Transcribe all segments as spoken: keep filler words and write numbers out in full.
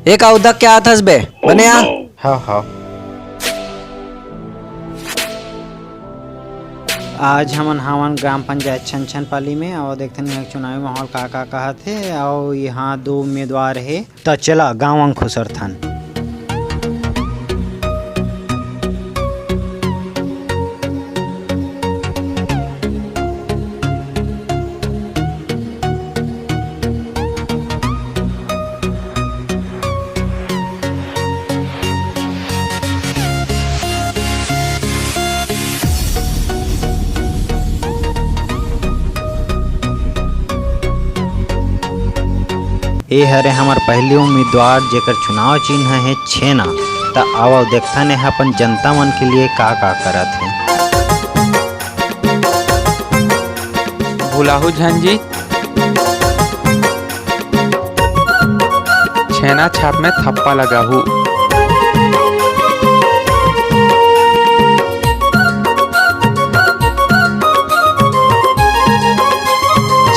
ए का उदक के आत हस बे? बने आ। हाँ, हाँ। आज हमन हावन ग्राम पंचायत छन छन पाली में, अउ देखथन यहाँ चुनावी माहौल का का कहत हे, अउ यहाँ दो उम्मीदवार हे, त चला गाँव अंग खुसरथन। ए हरे हमर पहली उम्मीदवार, जेकर चुनाव चिन्ह हे छेना। त आवव देखथन, एह अपन जनता मन के लिए का का करत हे। भुलाहू झन जी, छेना छाप में थप्पा लगाहू।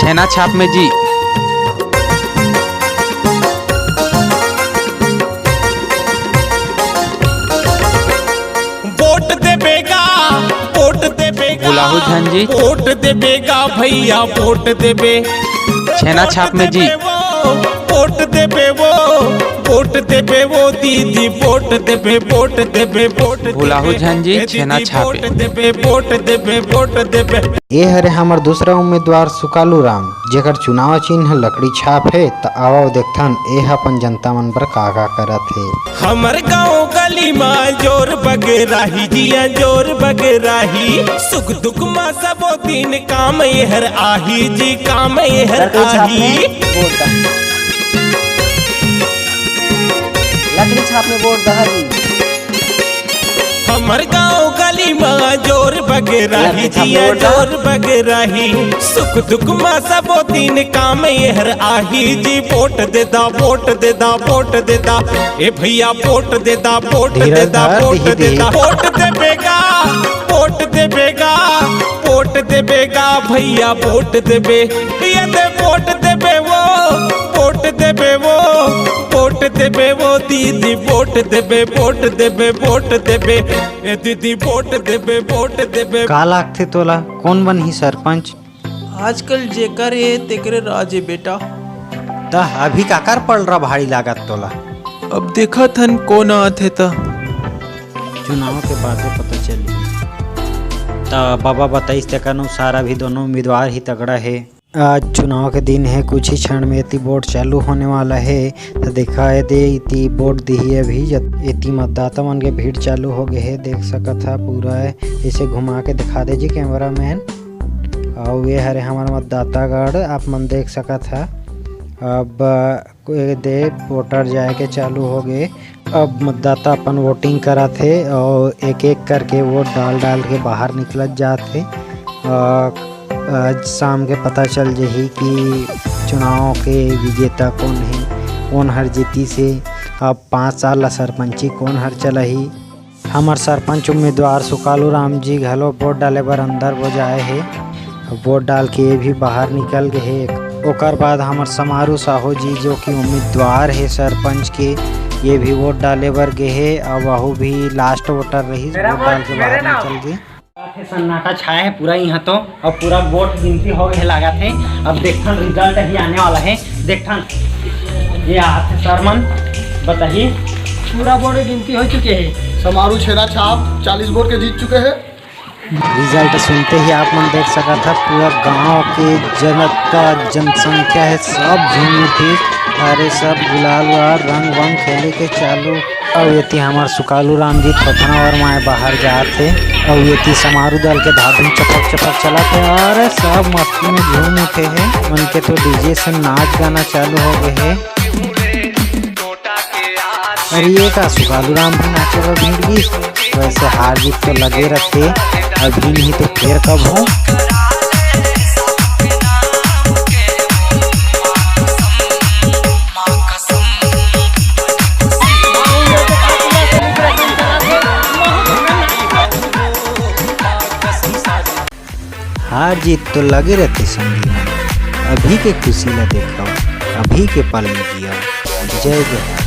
छेना छाप में जी। वोट देबे गा, वोट देबे गा, भुलाहू झन जी। वोट देबे गा भैया, वोट देबे। छेना छाप में जी। वोट देबे वो, वोट देबे वो दीदी, वोट देबे, वोट देबे, वोट भुलाहू देबे। झन जी, ए दीदी, छेना छापे। वोट देबे, वोट देबे, वोट देबे। ए हरे हमर दूसरा उम्मीदवार सुकालू राम, जेकर चुनाव चिन्ह लकड़ी छाप हे। त आवव देखथन, ए ह अपन जनता मन बर का का करत हे। हमर गाँव गली मा जोर बगराही जिया, जोर बगराही, सुख दुख मा सबो दिन काम एहर आही जी, काम एहर लकड़ी छाप में आही। वोट दा। लकड़ी छाप में वोट दहा जी। हमर गाँव गली मा जोर बगराही लकड़ी छाप में जिया, वोट दा। जोर बगराही, सुख दुख मा सबो दिन काम एहर आही जी, वोट दे दा, वोट दे दा, वोट दे दा। ए भैया वोट दे दा, वोट दे धीरज दा, धर, वोट धीरे दे दा, धीरे। वोट देबे गा, वोट देबे गा, वोट देबे गा भैया, वोट देबे, ये दे वोट देबे वो, वोट देबे वो, वोट देबे वो दीदी, वोट देबे, वोट देबे, वोट देबे, ए दीदी, वोट देबे, वोट देबे। का लागथे तोला, कोन बनही सरपंच? आजकल जेकर ए तेकरे राज ए बेटा। त अभी काकर पलरा भारी लागत तोला? अब देखत हन कोन आत हे त। चुनाव के बादे पता चली। त बाबा बताइस तेकर अनुसार अभी दोनों उम्मीदवार ही तगड़ा हे। आज चुनाव के दिन हे, कुछ ही क्षण में एती वोट चालू होने वाला हे। त देखा ए दे इती वोट दिही अभी जत-, एती मतदाता मन के भीड़ चालू हो गए हे। देख सकत हा पूरा ऐसे घुमा के दिखा दे जी कैमरामैन। अउ ये हरे हमर मतदातागढ़, आप मन देख सकत हा। अब ए दे वोटर जाए के चालू हो गए। अब मतदाता अपन वोटिंग करत हे अउ एक-एक करके वोट डाल-डाल के बाहर निकलत जात हे। अ, आज शाम के पता चल जही कि चुनाव के विजेता कोन हे, कोन हर जीतिस हे। अब पाँच साल ला सरपंची कोन हर चलाही। हमर सरपंच उम्मीदवार सुकालू राम जी घलो वोट डाले बर अंदर बोजाए हे। वोट डाल के ये भी बाहर निकल गए हे। ओकर बाद हमर समारू साहू जी, जो कि उम्मीदवार हे सरपंच के, ये भी वोट डाले बर गए हे। अब वहू भी लास्ट वोटर रही, वोट डाल के बाहर निकल गए। सन्नाटा छाया हे पूरा यहाँ तो, अब पूरा वोट गिनती हो गए लागत हे। अब देखथन रिजल्ट ही आने वाला हे, देखथन ये आत हे सरमन बताही। पूरा वोट गिनती हो चुके हे। समारू छेना छाप चालीस वोट के जीत चुके हे। रिजल्ट सुनते ही आप मन देख सकत ह, पूरा गांव के जनता, जनसंख्या हे, सब झूम उठिस। अरे, सब गुलाल उलाल, रंग वंग खेले के चालू। अउ एती हमर सुकालू राम जी थोथना और माय बाहर जात हे, अउ एती समारू दल के धाधुन चपक चपक चलत हे। अरे, सब मस्ती में झूम उठे हे, उनके तो डीजे से नाच गाना चालू हो गए हे। अरे ये का सुकालू राम भी नाचे बर भिड़ गिस? वैसे हार जीत तो लगे रथे, अभी नहीं तो फेर कब हो। हार जीत तो लगे रथे संगी मन, अभी के खुशी ला देखव, अभी के पल में जियव। जय जोहार।